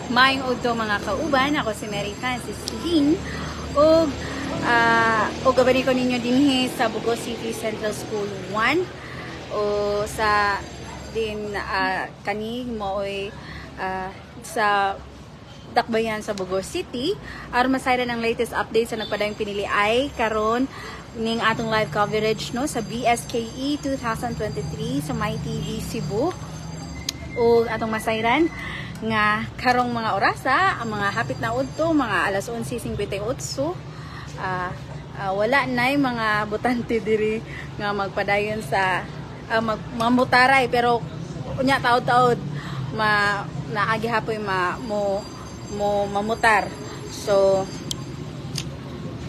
Maayong udto, mga kauban, ako si Mary Francis Lin ug ug gabani ko ninyo dinhi sa Bogo City Central School 1 o sa din kani mooy sa Dakbayan sa Bogo City aron masayran ang latest update sa nagpadayong pinili ay karon ning atong live coverage, no, sa BSKE 2023 sa MyTV Cebu. Ug atong masayran nga karong mga orasa, ang mga hapit na udto, mga alas 11:58, wala na mga botante diri nga magpadayon sa mamutaray, pero unya taod-taod ma naagi hapoy ma mo mo mamutar. So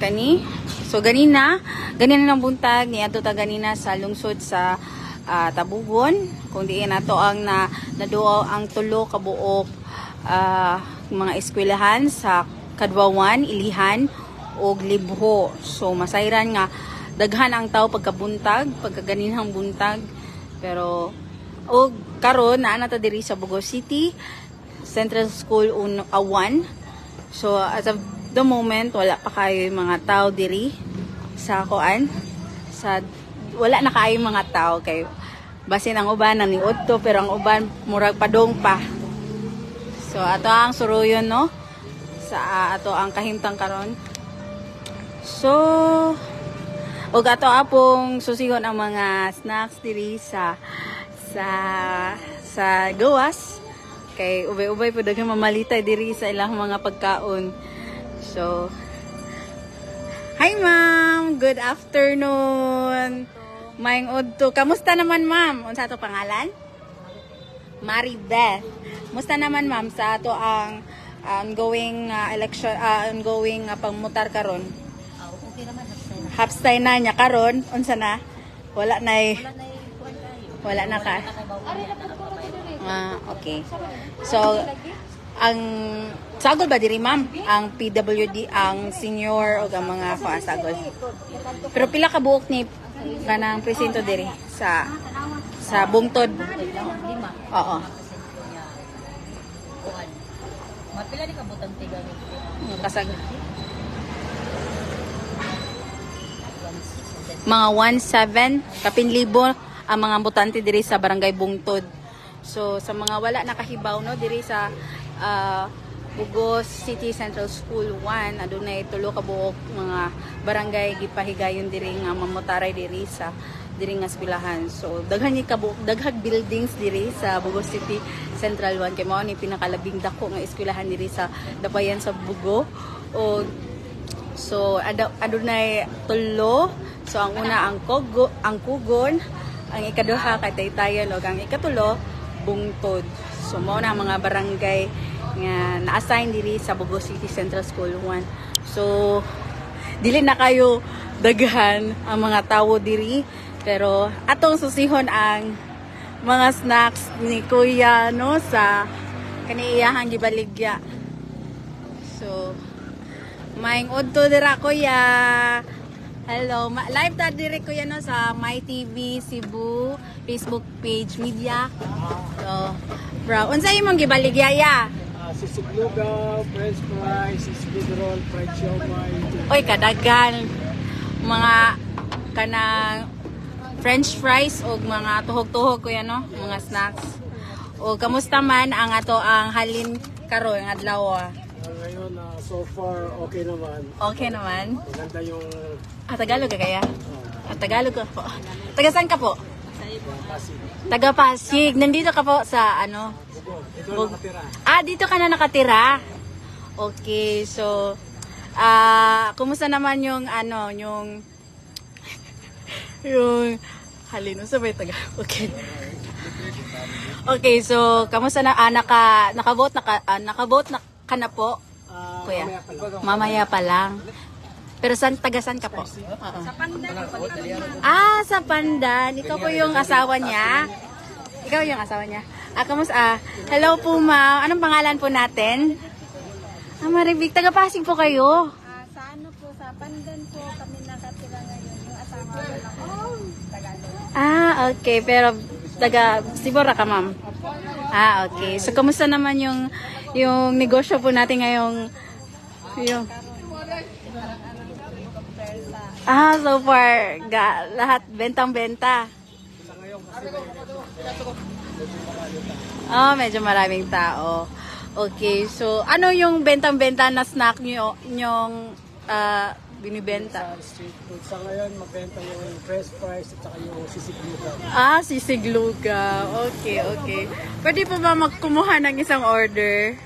kani, so ganina ganina ng buntag niadto ta ganina sa lungsod sa Tabugon, kung diin nato ang na naduaw ang tulo ka buok mga eskwelahan sa Kadwawan, Ilihan ug Libho. So masayran nga daghan ang tao pagkabuntag, pagkaganinhang buntag. Pero og karon naa na ta diri sa Bogo City Central School 1. So as of the moment, wala pa kayo yung mga tao diri sa kuan, sa wala na kaayo mga tao kay basin ang uban nang niudto, pero ang uban murag padong pa. So ato ang suruyon, no, sa ato ang kahimtang karon. So ug ato apong susihon ang mga snacks diri sa gawas kay ubay-ubay po daghang mamalitay diri sa ilang mga pagkaon. So hi ma'am, good afternoon. Maayong udto. Kamusta naman, ma'am? Unsa ato pangalan? Maribeth. Musta naman, ma'am, sa ato ang ongoing election, ongoing pangmutar karon? Ah, okay naman, hapsay na. Hapsay na niya karon, unsa na? Wala na Wala na yung kuwan kayo. Wala na ka. Ari na po. Ah, okay. So, ang sagol ba diri, ma'am? Ang PWD, ang senior o ang mga kuan sagol. Pero pila ka buok ni kanang presinto diri sa bungtod? Lima. Oo. Presinto niya. Kuwan. Mapila ni kabutante gamit. Kasag mga 17 kapin libo ang mga botante diri sa Barangay Bungtod. So sa mga wala nakahibaw, no, diri sa Bugos City Central School 1, adunay tulo ka buok mga barangay gipahigayon diri nga mamutaray diri sa diri nga eskwelahan. So daghan ni kabuok, daghang buildings diri sa Bugos City Central 1 kay mao ni pinakalabing dako nga eskwelahan diri sa Dakbayan sa Bogo. O so adunay tulo. So ang una ang Kogo, ang Kugon, ang ikaduha kay Taytayan ug ang ikatulo Bungtod. So mao na ang mga barangay nga na-assign diri sa Bogo City Central School 1. So dili na kayo daghan ang mga tawo diri, pero atong susihon ang mga snacks ni Kuya, no, sa kaniyahang gibaligya. So maayong udto dira, kuya. Hello, live ta diri, kuya, no, sa My TV Cebu Facebook page media. So, bro, unsa imong gibaligya ya? Sisig lugaw, french fries, squid roll, fried siomai. Oy, kadagan mga kanang french fries og mga tuhog-tuhog, kuya, no, mga snacks. O kamusta man ang ato ang halin karon nga adlaw? Ngayon, so far, okay naman. Okay naman. Maganda yung Ah, Tagalog ka kaya? Ah, Tagalog ka po. Taga saan ka po? Pasig. Taga Pasig. Nandito ka po sa ano? Bogo. Ito nakatira. Ah, dito ka na nakatira. Okay, so kumusta naman yung ano, yung halin sa may taga. Okay. Okay, so kamusta na naka-vote na ka na po? Ah, Kuya. mamaya pa lang. Mamaya pa lang. Pero taga saan ka po? Oo. Sa Pandan. Ah, sa Pandan. Ikaw po yung asawa niya? Ikaw yung asawa niya. Ah, kamusta? Ah, hello po, ma'am. Anong pangalan po natin? Ah, Maribik. Taga Pasig po kayo. Ah, sa ano po, sa Pandan po kami nakatira ngayon. Yung asawa ko lang po, Tagalog. Ah, okay. Pero taga Sibora ka, ma'am? Ah, okay. So, kamusta naman yung yung negosyo po natin ngayong yung so far lahat bentang-benta. Ah, medyo maraming tao. Okay, so ano yung bentang-benta na snack niyo nyong binibenta? Sa street food. Sa ngayon, mabenta yung french fries at saka yung sisig lugaw. Ah, sisig lugaw. Okay. Pwede po ba magkumuha ng isang order?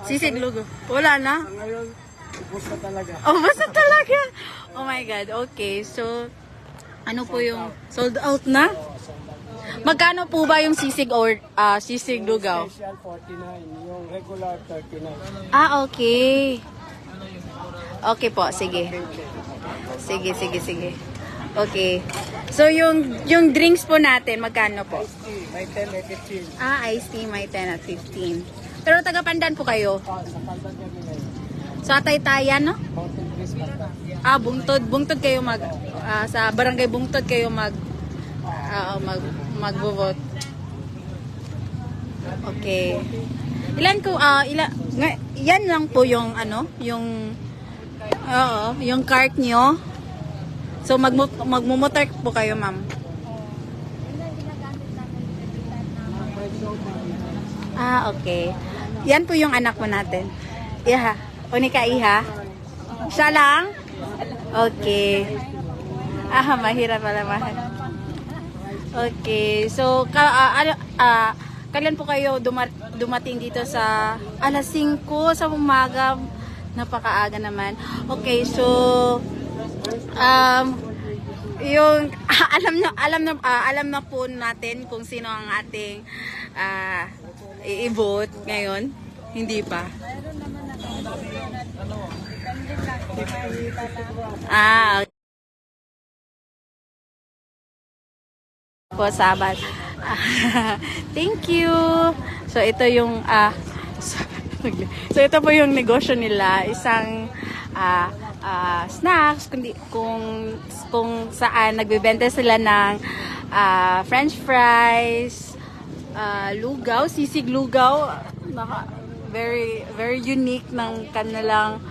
Sisig lugaw. Wala na? Sa ngayon, ubos na talaga. Oh, basta talaga. Oh my God. Okay, so ano po yung sold out na? Magkano po ba yung sisig or sisig lugaw? Special 49, yung regular 39. Ah, okay. Okay po, sige. Sige. Okay. So yung drinks po natin, magkano po? Iced tea, may 10, may 15. Ah, iced tea may 10 at 15. Pero taga Pandan po kayo. Ah, sa Pandan kami ngayon. So Ataytayan, no? Mountain Breeze Pandan. Ah, Bungtod, Bungtod kayo mag sa Barangay Bungtod kayo mag magvo-vote. Okay. Ilan ko yan lang po yung ano, yung oo, yung cart niyo. So magmumotor po kayo, ma'am. Yun ang ginagamit namin every time na Ah, okay. Yan po yung anak mo natin. Iha. Unika iha. Siya lang? Okay. Ah, mahirap pala mahal. Okay. So, kailan po kayo dumating dito sa alas 5 sa umaga? Napakaaga naman. Okay, so yung alam na po natin kung sino ang ating i-vote ngayon. Hindi pa. Meron naman na depende lang kung may pala. Ah, okay. Po Sabat. Thank you. So ito yung so ito po yung negosyo nila, isang snacks kundi kung saan nagbebenta sila ng french fries, lugaw, sisig lugaw. Very very unique ng kanilang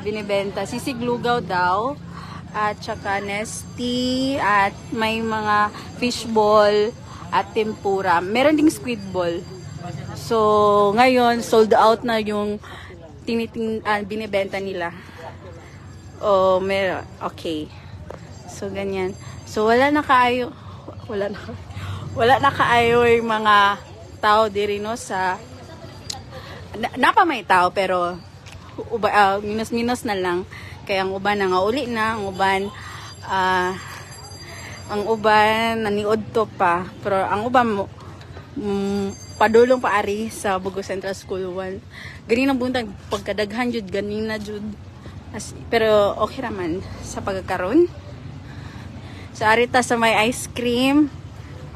binibenta. Sisig lugaw daw at saka nesty at may mga fishball at tempura. Meron ding squid ball. So, ngayon sold out na yung binibenta nila. Oh, meron. Okay. So, ganyan. So, wala na kaayo yung mga tao diri no sa napa may tao pero minus-minus na lang. Kaya ang uban na nga uli na, ang uban naniod to pa. Pero ang uban mo padulong pa ari sa Bugo Central School 1. Ganin ang buntag pagkadaghan jud ganina jud. Pero okay raman sa pagkakaroon. So arita sa may ice cream.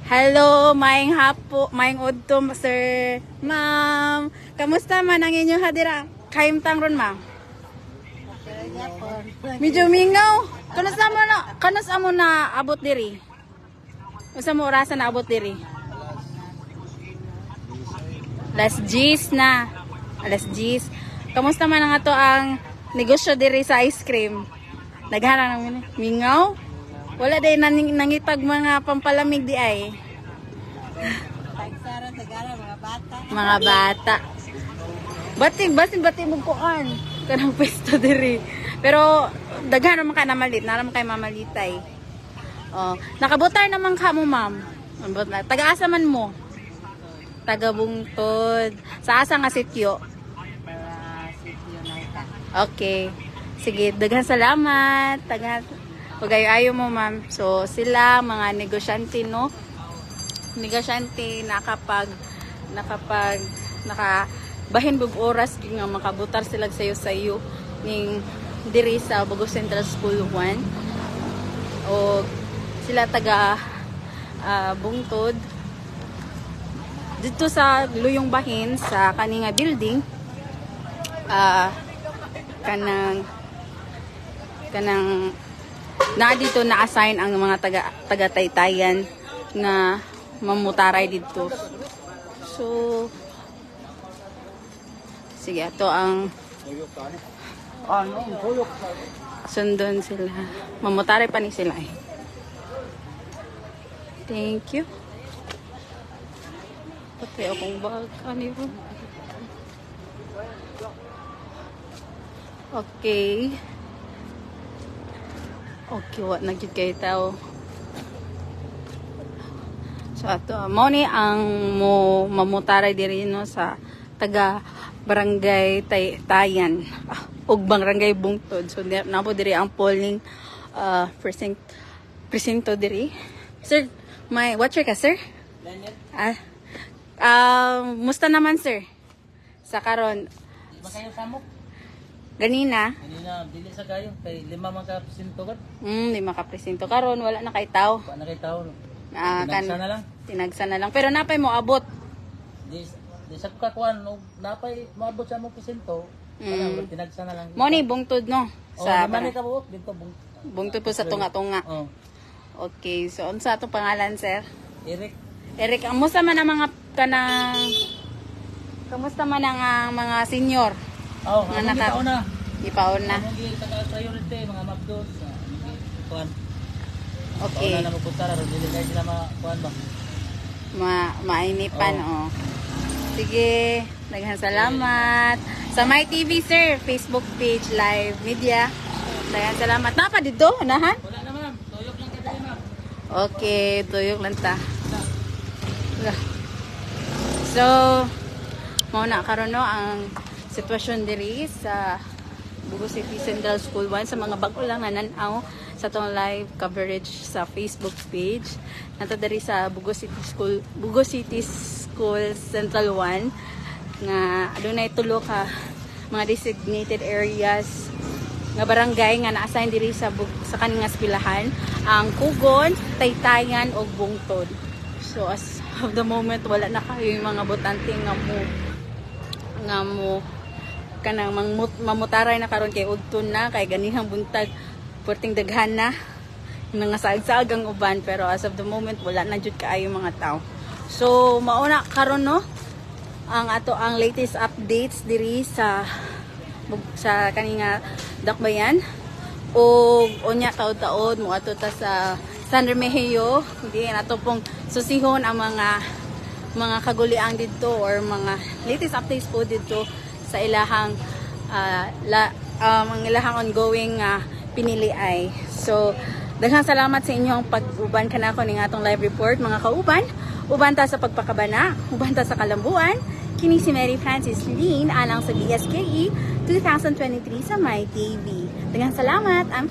Hello, maayong hapo, maayong udto, sir. Ma'am, kamusta man ang inyong hadira? Kahimtang ron, ma'am. Medyo mingaw. Kanus mo na abot diri? Unsa mo orasa na abot diri? Alas 10 na. Alas 10. Kamusta man ang ato ang negosyo diri sa ice cream? Nagharang naman. Mingaw? Wala day nangitag mga pampalamig di ay. Mga bata. Mga bata. Bati, bati, bati mo kuan. Kanang pwesto diri. Pero daghan naman ka na malit, naram kay mamalitay. Oh, nakabutar naman ka mo, ma'am. Ambot na. Taga-asa man mo? Taga Bungtod. Sa asa nga sityo? Okay. Sige, daghan salamat. Daghan. Pag ayo mo, ma'am. So, sila, mga negosyante, no? Negosyante, nakapag, naka, bahin bug oras gyud nga makabutar sila sayo-sayo ning diri sa Bago Central School 1. O sila taga Bungtod. Dito sa Luyong Bahin sa kaninga building kanang kanang na dito na-assign ang mga taga taga Taytayan nga mamutaray dito. So Sige, ato ang sundon sila. Mamutare pa ni sila eh. Thank you. Patay akong bag. Ano yun? Okay. Okay, wa na gyud kay tao. So ato mao ni ang mo mamutaray diri no sa taga Barangay Tayan ug Barangay Bungtod. So napo diri ang polling precinct presinto diri. Sir, may watcher ka, sir? Ah, musta naman, sir? Sa karon? Di ba kayo samok? Ganina? Kanina, dili sa kayo. Kay lima man ka presinto god. Lima ka presinto karon wala na kay tao. Wa na kay tao. Ah, Tinagsa na lang. Tinagsa na lang. Pero napay mo abot. Di sa kakuan og napay moabot sa mo presinto. Mm. Tinagsa na lang. Mo ni Bungtod no Oh, sa lima ni ka buok dito bung. Bungtod po sa tunga-tunga. Oh, Okay, so unsa atong pangalan, sir? Eric. Eric, kamusta man ang mga kanang kamusta man ang mga senior? Oh, Nga among gitaon na. Ipaon na. Among gi taga priority mga mabdos. Kuan. Okay. Pauna na magpunta ra dili kay sila makuan ba. Mainipan oh. Sige, daghan salamat. Sa My TV, sir, Facebook page, live media. Daghan salamat. Napa dito, unahan? Wala na, ma'am. Tuyok lang kay dili, ma'am. Okay, tuyok lang ta. So, mao na karon no ang sitwasyon diri sa Bugo City Central School 1 sa mga bag-o lang na nan-aw sa atong live coverage sa Facebook page. Nato diri sa Bugo City School Central 1 nga adunay tulo ka mga designated areas nga barangay nga na-assign diri sa kaning nga eskwelahan, ang Kugon, Taytayan ug Bungtod. So as of the moment, wala na kayo yung mga botante nga mo kanang mamutaray na karon kay udton na kay ganihang buntag perting daghan na mga saag-saag ang uban, pero as of the moment wala na jud kaayo mga tao. So mauna karon no ang ato ang latest updates diri sa kani nga dakbayan ug unya taod-taod mo ato ta sa San Remigio di nato pong susihon ang mga kaguliang didto or mga latest updates po didto sa ilahang ang ilahang ongoing pinili ay. So daghang salamat sa inyong pag-uban kanako ning atong live report, mga kauban. Uban ta sa pagpakabana, uban ta sa kalambuan. Kini si Mary Francis Lynn alang sa BSKE 2023 sa My TV. Daghang salamat. I'm